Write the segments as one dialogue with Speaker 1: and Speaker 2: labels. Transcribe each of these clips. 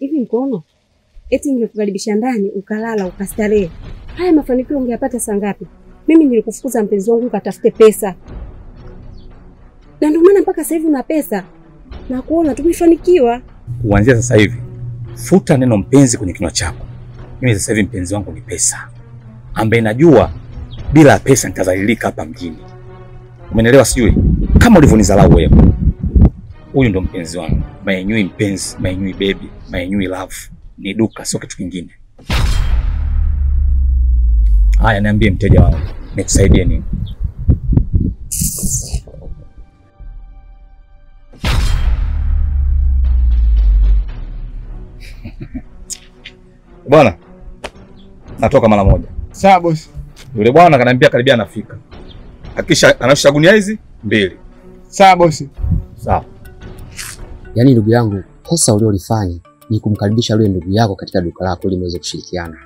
Speaker 1: Hivi Mkono, eti ningekukaribisha ndani ukalala ukastarehe, haya mafanikio ungeyapata saa ngapi? Mimi nilikufukuza mpenzi wangu ukatafute pesa, na ndio maana mpaka sasa hivi una pesa na kuona tumefanikiwa.
Speaker 2: Kuanzia sasa hivi futa neno mpenzi kwenye kinywa chako. Mimi sasa hivi mpenzi wangu ni pesa, ambaye najua bila pesa nitadhalilika hapa mjini. Umenielewa? Sijui kama ulivyonizalau wewe. Huyu ndo mpenzi wangu, my new mpenzi, my new baby, my new love. Ni duka, sio kitu kingine. Haya, niambie mteja wangu, nikusaidie nini? Bwana, natoka mara moja.
Speaker 3: Sawa boss.
Speaker 2: Yule bwana akaniambia karibia anafika. Hakikisha anashusha gunia hizi 2.
Speaker 3: Sawa boss.
Speaker 2: Sawa.
Speaker 4: Yaani ndugu yangu, kosa uliolifanya ni kumkaribisha yule ndugu yako katika duka lako ili muweze kushirikiana.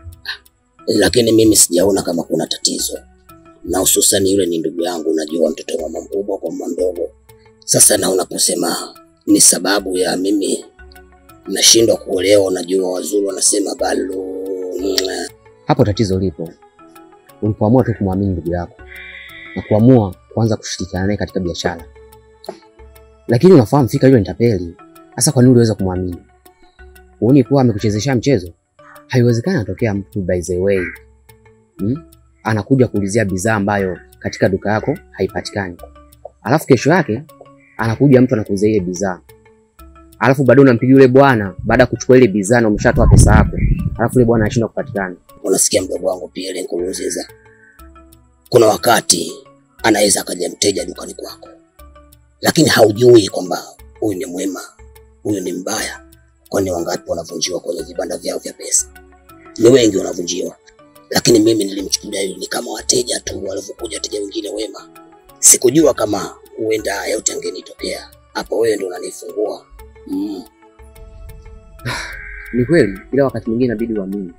Speaker 5: Lakini mimi sijaona kama kuna tatizo. Na hususan yule ni ndugu yangu, unajua mtoto wa mama mkubwa kwa mama mdogo. Sasa na unaposema ni sababu ya mimi nashindwa kuolewa, unajua wazuri wanasema balo.
Speaker 4: Hapo tatizo lipo. Ulipoamua tu kumwamini ndugu yako na kuamua kuanza kushirikiana naye katika biashara. Lakini unafahamu fika yule ni tapeli. Sasa kwa nini uliweza kumwamini? Uone kuwa amekuchezesha mchezo? Haiwezekani atokea mtu by the way. Anakuja kuulizia bidhaa ambayo katika duka yako haipatikani. Alafu kesho yake anakuja mtu anakuuzia ile bidhaa. Alafu bado unampigia yule bwana baada ya kuchukua ile bidhaa na umeshatoa pesa yako. Alafu yule bwana anashindwa kupatikana.
Speaker 5: Unasikia mdogo wangu pia ile Nkurunziza. Kuna wakati anaweza akaja mteja dukani kwako, lakini haujui kwamba huyu ni mwema, huyu ni mbaya. Kwani wangapi wanavunjiwa kwenye vibanda vyao vya pesa? Ni wengi wanavunjiwa. Lakini mimi nilimchukulia yule ni kama wateja tu walivyokuja wateja wengine wema. Sikujua kama huenda yote angenitokea. Hapo wewe ndio unanifungua.
Speaker 4: Ni kweli, ila wakati mwingine inabidi uamini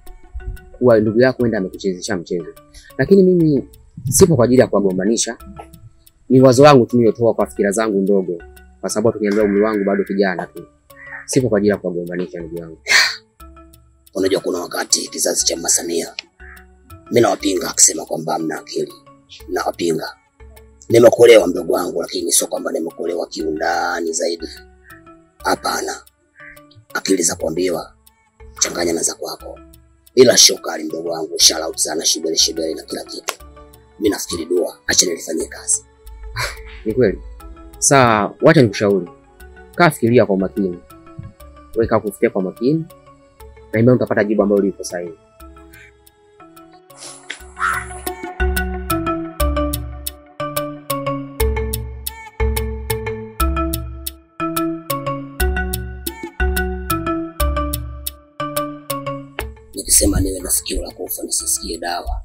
Speaker 4: kuwa ndugu yako huenda amekuchezesha mchezo. Lakini mimi sipo kwa ajili ya kuwagombanisha. Ni wazo wangu tu niliotoa kwa fikira zangu ndogo, kwa sababu tukiangalia umri wangu bado kijana tu. Sipo kwa ajili ya kuwagombanisha ndugu yangu.
Speaker 5: Unajua kuna wakati kizazi cha Masamia, mimi nawapinga akisema kwamba hamna akili. Nawapinga. Nimekuolewa mdogo wangu, lakini sio kwamba nimekuolewa kiundani zaidi. Hapana. Akili za kuambiwa changanya na za kwako. Ila shukari mdogo wangu, shout out sana, shibele shibele na kila kitu. Mimi nafikiri dua, acha nilifanyie kazi.
Speaker 4: Ni kweli. Sasa wacha nikushauri. Kaa fikiria kwa makini. Weka kufikiria kwa makini na imani utapata jibu ambalo liko sahihi.
Speaker 5: Nikisema niwe na sikio la kufa nisisikie dawa.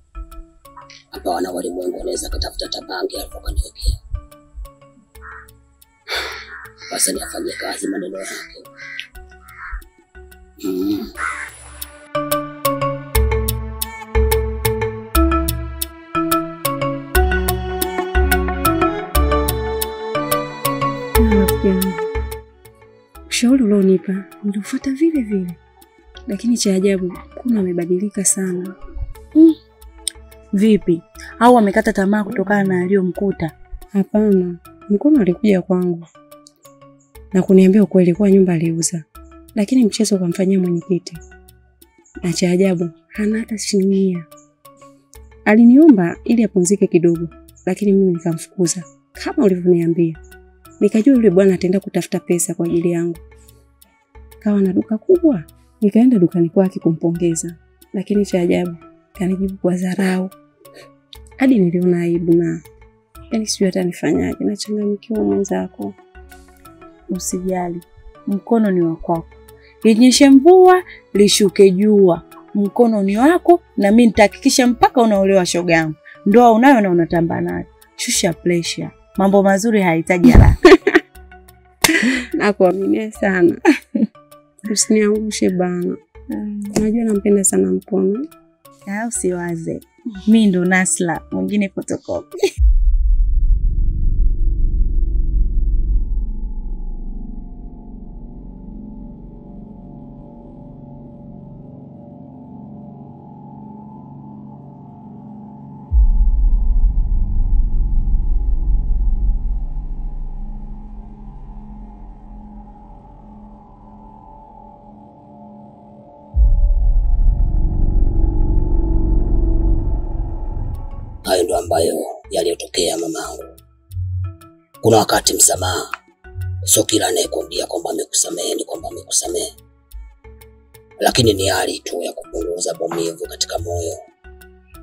Speaker 5: Hapa wana walimwengu wanaweza kutafuta tabangi alafu wakaniwekea. Basi nifanyie kazi maneno yake.
Speaker 1: Ushauri ulionipa nilifuata vile vile, lakini cha ajabu kuna amebadilika sana.
Speaker 6: Vipi? Au amekata tamaa kutokana na aliyomkuta?
Speaker 1: Hapana, Mkono alikuja kwangu na kuniambia ukweli kwa nyumba aliuza, lakini mchezo ukamfanyia mwenyekiti. Na cha ajabu hana hata shilingi 100. Aliniomba ili apumzike kidogo, lakini mimi nikamfukuza kama ulivyoniambia. Nikajua yule bwana ataenda kutafuta pesa kwa ajili yangu. Kawa na duka kubwa, nikaenda dukani kwake kumpongeza, lakini cha ajabu kanijibu kwa dharau. Hadi niliona aibu na yani sijui hata nifanyaje, nachanganyikiwa mwenzako.
Speaker 6: Usijali, mkono ni wa kwako. Linyeshe mvua, lishuke jua, mkono ni wako na mimi nitahakikisha mpaka unaolewa shoga yangu. Ndoa unayo na unatamba nayo. Shusha pressure. Mambo mazuri hayahitaji haraka.
Speaker 1: Nakuaminia sana. Usiniangushe bana. Unajua nampenda sana Mkono.
Speaker 6: Usiwaze. Mimi ndo Nasla, mwingine photocopy.
Speaker 5: yaliyotokea mamangu. Kuna wakati msamaha sio kila anayekuambia kwamba amekusamehe ni kwamba amekusamehe, lakini ni hali tu ya kupunguza maumivu katika moyo.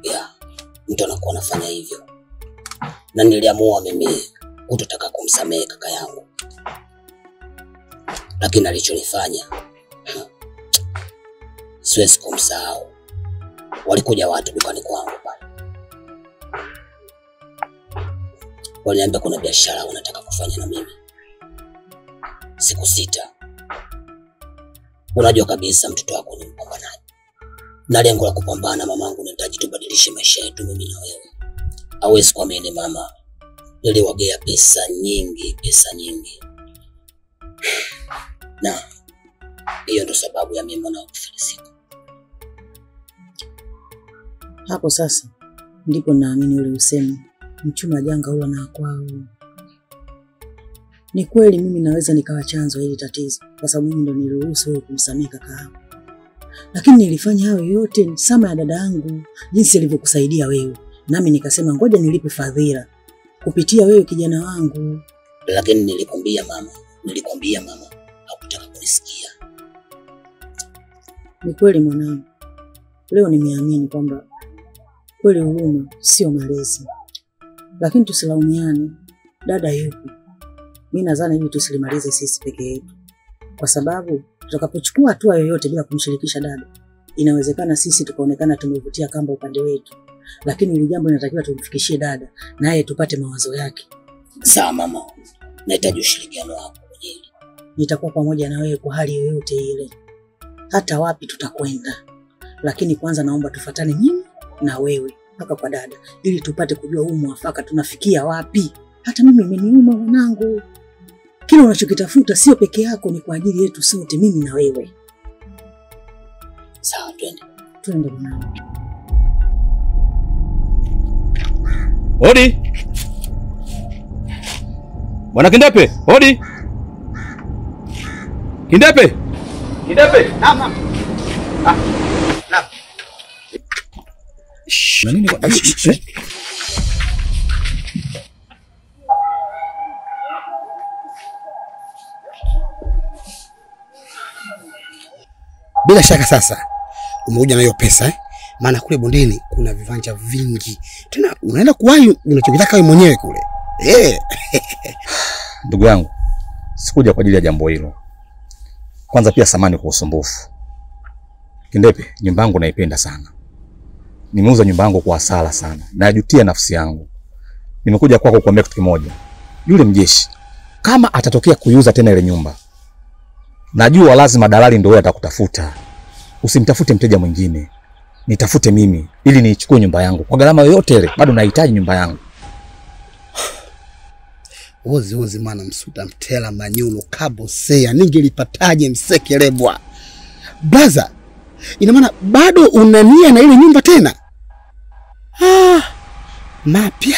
Speaker 5: Ya, mtu anakuwa anafanya hivyo. Na niliamua mimi kutotaka kumsamehe kaka yangu, lakini alichonifanya siwezi kumsahau. Walikuja watu dukani kwangu pale, waliniambia kuna biashara wanataka kufanya na mimi siku 6. Unajua kabisa mtoto wako ni mpambanaji, na lengo la kupambana mamangu, nahitaji tubadilishe maisha yetu mimi na wewe. Hawezi kuamini mama, niliwagea pesa nyingi, pesa nyingi. Na hiyo ndo sababu ya mimi mwanao kufilisika.
Speaker 7: Hapo sasa ndipo naamini ule usemi, mchuma janga huwa na kwao. Ni kweli mimi naweza nikawa chanzo hili tatizo, kwa sababu mimi ndo niliruhusu wewe kumsamehe kaka yako. Lakini nilifanya hayo yote sama ya dada yangu jinsi alivyokusaidia wewe. Nami nikasema ngoja nilipe fadhila kupitia wewe kijana wangu.
Speaker 5: Lakini nilikwambia mama, nilikwambia mama, hakutaka kunisikia.
Speaker 7: Ni kweli mwanangu. Leo nimeamini kwamba kweli huruma sio malezi. Lakini tusilaumiane. Dada yupo. Mimi nadhani hivi tusilimalize sisi peke yetu. Kwa sababu tutakapochukua hatua yoyote bila kumshirikisha dada, inawezekana sisi tukaonekana tumevutia kamba upande wetu. Lakini hili jambo linatakiwa tumfikishie dada, naye tupate mawazo yake.
Speaker 5: Sawa mama, nahitaji ushirikiano wako kwenye hili.
Speaker 7: Nitakuwa pamoja na wewe kwa hali yoyote ile. Hata wapi tutakwenda. Lakini kwanza naomba tufuatane mimi na wewe mpaka kwa dada, ili tupate kujua huu mwafaka tunafikia wapi. Hata mimi imeniuma mwanangu. Kile unachokitafuta sio peke yako, ni kwa ajili yetu sote, mimi na wewe.
Speaker 5: Sawa, twende.
Speaker 7: Twende mwanangu.
Speaker 2: Hodi. Bwana Kindepe, hodi. Kindepe. Kindepe.
Speaker 4: Naam, naam. Ah. Naam.
Speaker 2: Na nini kwa?
Speaker 5: Bila shaka sasa umekuja na hiyo pesa eh? Maana kule bondeni kuna viwanja vingi. Tena unaenda kuwahi unachokitaka wewe mwenyewe kule. Eh.
Speaker 2: Ndugu yangu, sikuja kwa ajili ya jambo hilo. Kwanza pia samani kwa usumbufu. Kindepe, nyumba yangu naipenda sana. Nimeuza nyumba yangu kwa hasara sana. Najutia nafsi yangu. Nimekuja kwako kukuambia kitu kimoja. Yule mjeshi kama atatokea kuiuza tena ile nyumba, najua lazima dalali ndio yeye atakutafuta. Usimtafute mteja mwingine. Nitafute mimi ili niichukue nyumba yangu kwa gharama yoyote ile. Bado nahitaji nyumba yangu.
Speaker 5: Ozi ozi mwana msuta mtela manyulo kabosea, ningelipataje msekelebwa? Blaza, ina maana bado unania na ile nyumba tena? Ah, mapya.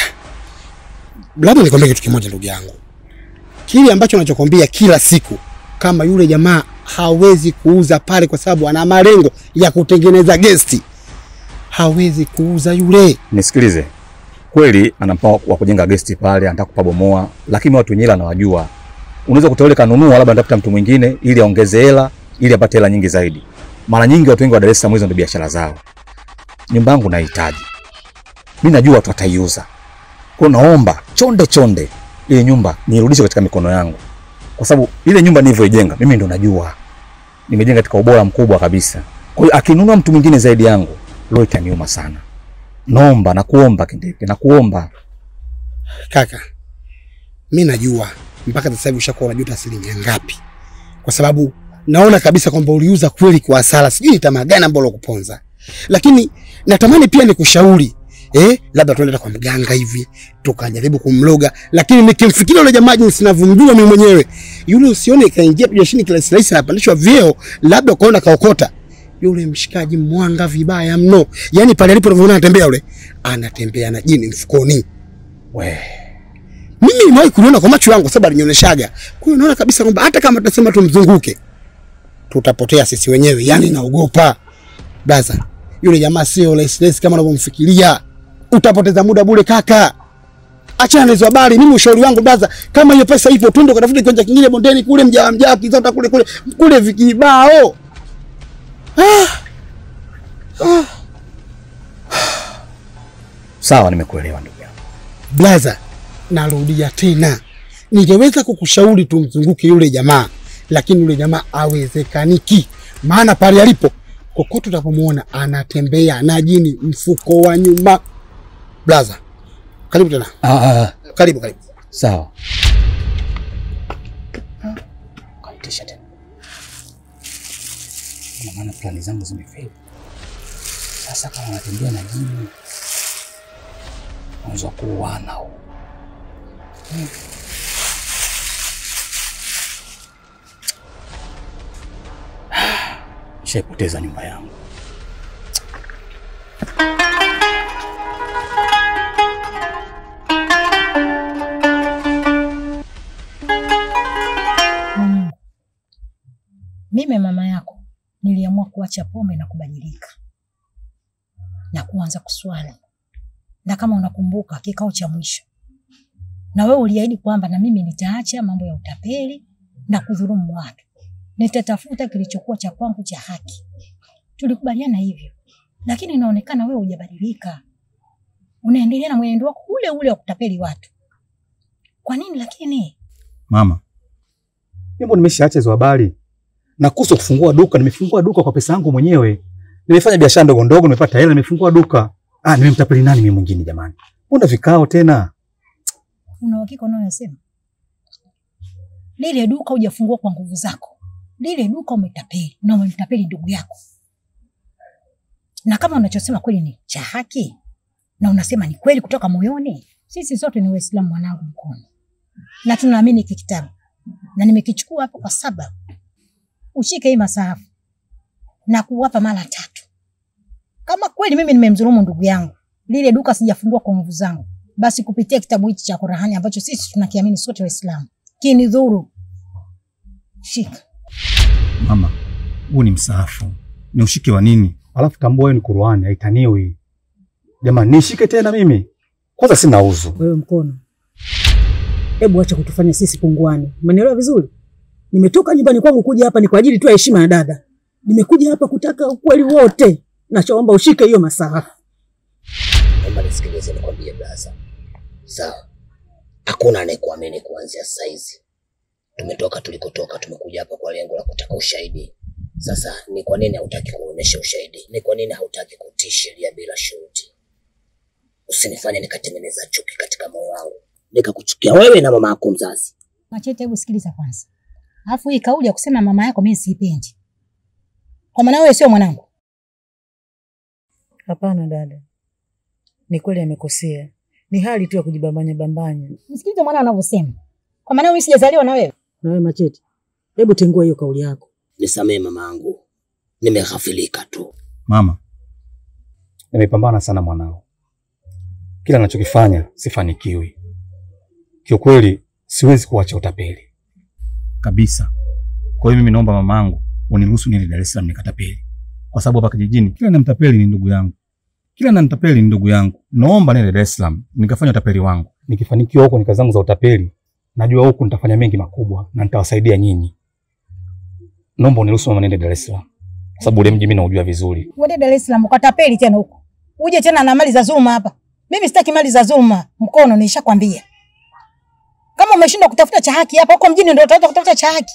Speaker 5: Labda nikwambie kitu kimoja ndugu yangu. Kile ambacho unachokwambia kila siku, kama yule jamaa hawezi kuuza pale kwa sababu ana malengo ya kutengeneza gesti, hawezi kuuza yule.
Speaker 2: Nisikilize. Kweli ana mpango wa kujenga gesti pale, anataka kupabomoa, lakini watu wenyewe anawajua. Unaweza kutoa ile kanunua, labda anatafuta mtu mwingine ili aongeze hela, ili apate hela nyingi zaidi. Mara nyingi watu wengi wa Dar es Salaam hizo ndio biashara zao. Nyumba yangu nahitaji. Mimi najua watu wataiuza. Kwa naomba chonde chonde ile nyumba nirudishe katika mikono yangu. Kwa sababu ile nyumba nilivyoijenga mimi ndo najua. Nimejenga katika ubora mkubwa kabisa. Kwa hiyo akinunua mtu mwingine zaidi yangu, roho itaniuma sana. Naomba na kuomba Kindepe, na kuomba.
Speaker 5: Kaka, mimi najua mpaka sasa hivi ushakuwa unajuta asilimia ngapi. Kwa sababu naona kabisa kwamba uliuza kweli kwa hasara. Sijui ni tamaa gani ambayo kuponza. Lakini natamani pia nikushauri, labda tuende kwa mganga hivi tukajaribu kumloga, lakini nikimfikiria yule jamaa jinsi ninavyomjua mimi mwenyewe, yule usione kaingia jeshini kila slice anapandishwa vyeo, labda ukaona kaokota. Yule mshikaji mwanga vibaya mno. Yaani pale alipo unavyoona anatembea yule, anatembea na jini mfukoni.
Speaker 2: We.
Speaker 5: Mimi nimewahi kuliona kwa macho yangu sababu alinionyeshaga. Kwa hiyo naona kabisa kwamba hata kama tutasema tumzunguke, tutapotea sisi wenyewe. Yaani naogopa. Blaza, yule jamaa sio less kama unavyomfikiria. Utapoteza muda bure kaka.
Speaker 8: Achana na hizo habari. Mimi ushauri wangu brother, kama hiyo pesa ipo twende ukatafute kiwanja kingine bondeni kule, mjaa kizota kule kule kule vikibao.
Speaker 2: Sawa, nimekuelewa ndugu yangu.
Speaker 8: Brother, narudia tena. Ningeweza kukushauri tumzunguke yule jamaa, lakini yule jamaa hawezekaniki. Maana pale alipo kokote utapomuona anatembea na jini mfuko wa nyuma. Brother, karibu tena. Karibu karibu.
Speaker 2: Sawa. Kaitisha tena. Ina maana plani zangu zimefeli. Sasa kama anatembea na jini, mwanzo kuuana huo. Nishaipoteza nyumba yangu.
Speaker 9: Mimi mama yako niliamua kuacha pombe na kubadilika na kuanza kuswali. Na kama unakumbuka kikao cha mwisho, na wewe uliahidi kwamba na mimi nitaacha mambo ya utapeli na kudhulumu watu, nitatafuta kilichokuwa cha kwangu cha haki. Tulikubaliana hivyo, lakini inaonekana wewe hujabadilika, unaendelea na mwenendo wako ule ule wa kutapeli watu. Kwa nini lakini?
Speaker 2: Mama, mimi nimeshaacha hizo habari. Na kuhusu kufungua duka, nimefungua duka kwa pesa yangu mwenyewe. Nimefanya biashara ndogo ndogo, nimepata hela, nimefungua duka. Nimemtapeli nani mimi mwingine jamani? Mbona vikao tena?
Speaker 9: Una uhakika unayosema? Lile duka hujafungua kwa nguvu zako. Lile duka umetapeli na umemtapeli ndugu yako. Na kama unachosema kweli ni cha haki na unasema ni kweli kutoka moyoni, sisi sote ni Waislamu mwanangu mkono. Na tunaamini hiki kitabu. Na nimekichukua hapo kwa sababu ushike hii masahafu na kuwapa mara tatu. Kama kweli mimi nimemdhulumu ndugu yangu, lile duka sijafungua kwa nguvu zangu, basi kupitia kitabu hichi cha Qur'ani ambacho sisi tunakiamini sote Waislamu, kinidhuru. Shika.
Speaker 2: Mama, huu ni msahafu. Ni ushike wa nini? Alafu tambua hiyo ni Qur'ani, haitaniwi. Jamani, nishike tena mimi? Kwanza sina uzu.
Speaker 7: Wewe mkono, hebu acha kutufanya sisi punguani. Umenielewa vizuri? Nimetoka nyumbani kwangu kuja hapa ni kwa ajili tu ya heshima ya dada. Nimekuja hapa kutaka ukweli wote. Nachoomba ushike hiyo masahafu.
Speaker 5: Naomba nisikilize nikwambie brother. Sawa. Hakuna anayekuamini kuanzia sasa hizi. Tumetoka tulikotoka, tumekuja hapa kwa lengo la kutaka ushahidi. Sasa ni kwa nini hautaki kuonesha ushahidi? Ni kwa nini hautaki kutii sheria bila shuruti? Usinifanye nikatengeneza chuki katika moyo wangu, nikakuchukia wewe na mama yako mzazi.
Speaker 9: Machete, hebu sikiliza kwanza. Alafu hii kauli ya kusema mama yako mimi siipendi. Kwa maana wewe sio mwanangu.
Speaker 7: Hapana dada. Ni kweli amekosea. Ni hali tu ya kujibambanya bambanya.
Speaker 9: Msikilize mwana anavyosema. Kwa maana mimi sijazaliwa na wewe.
Speaker 7: Na wewe Machete, hebu tengua hiyo kauli yako.
Speaker 5: Nisamee mamangu. Nimeghafilika tu.
Speaker 2: Mama, nimepambana sana mwanao. Kila ninachokifanya sifanikiwi. Kiukweli siwezi kuacha utapeli kabisa. Kwa hiyo mimi naomba mamangu uniruhusu niende Dar es Salaam nikatapeli. Kwa sababu hapa kijijini kila namtapeli ni ndugu yangu. Kila namtapeli ni ndugu yangu. Naomba niende Dar es Salaam nikafanya utapeli wangu. Nikifanikiwa huko nika zangu za utapeli, najua huku nitafanya mengi makubwa na nitawasaidia nyinyi. Naomba uniruhusu mama niende Dar es Salaam. Kwa sababu ule mji mimi naujua vizuri.
Speaker 9: Uende Dar es Salaam ukatapeli tena huko. Uje tena na mali za dhuluma hapa. Mimi sitaki mali za dhuluma, mkono nishakwambia. Kama umeshindwa kutafuta cha haki hapa huko mjini ndio utaweza kutafuta cha haki.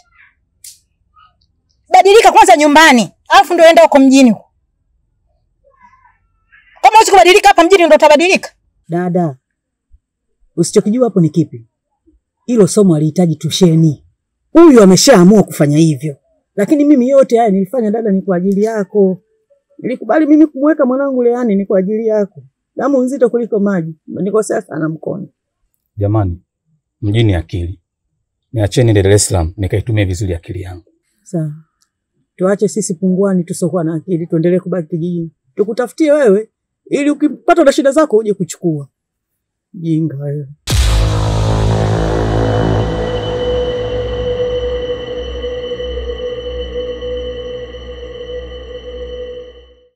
Speaker 9: Badilika kwanza nyumbani, alafu ndio enda huko mjini huko. Kama usikubadilika hapa mjini ndio utabadilika.
Speaker 7: Dada, usichokijua hapo ni kipi? Hilo somo alihitaji tusheni. Huyu ameshaamua kufanya hivyo. Lakini mimi yote haya nilifanya dada ni kwa ajili yako. Nilikubali mimi kumweka mwanangu Leani ni kwa ajili yako. Damu nzito kuliko maji. Nikosea sana mkono.
Speaker 2: Jamani, mjini akili. Niacheni niende Dar es Salaam nikaitumie vizuri akili yangu.
Speaker 7: Sawa. Tuache sisi punguani tusokuwa na akili, tuendelee kubaki kijijini. Tukutafutie wewe ili ukipata na shida zako uje kuchukua. Jinga wewe.